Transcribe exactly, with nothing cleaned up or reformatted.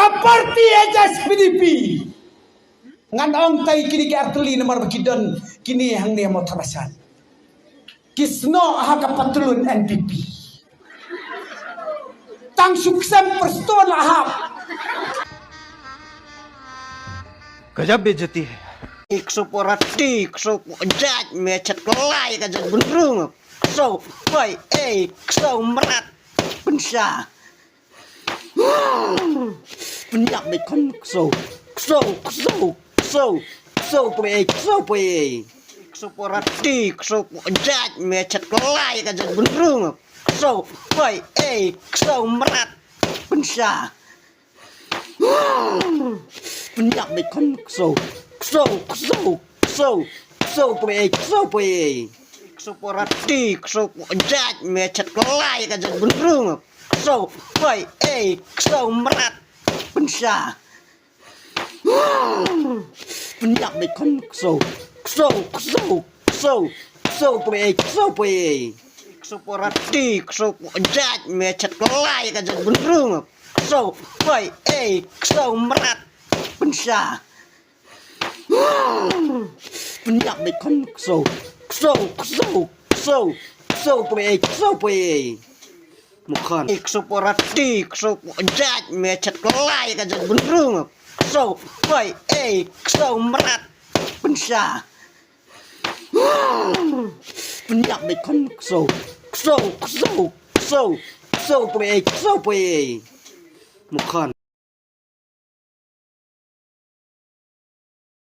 Ka party H S P D P. Ngan ong tai kine ki artylli namar ba ki don kine hangne mo thabasan. Ki snoh ha ka patlun N P P. Tang shu ksem pyrstun la hap. गजब बेइज्जती है। Kso porati, kso pojat, me chat klai ka jat bunrung. Kso pai ei, kso mrat. Pynsha. Pynyap beit khon kso. Kso, kso, kso. Kso poi ei, kso poi ei. Kso porati, kso pojat, me chat klai ka jat bunrung. Kso pai ei, kso mrat. Pynsha. Pynyap beit khon kso. Kso, kso, kso. Kso poi ei, kso poi ei. Kso porati, kso pojat, me chat klai ka jat bunrung. Kso pai ei, kso mrat. Pynsha. Pynyap beit khon kso. Kso, kso, kso. Kso poi ei, kso poi ei. Kso porati, kso pojat, me chat klai ka jat bunrung. Kso pai ei, kso mrat. Pynsha. Pynyap beit khon kso. Kso, kso, kso. Kso poi ei, kso poi ei. Mukhan. Kso porati, kso pojat, me chat klai ka jat bunrung. Kso pai ei, kso mrat. Pynsha. Pynyap beit khon kso. Kso, kso, kso. Kso poi ei, kso poi ei. Mukhan.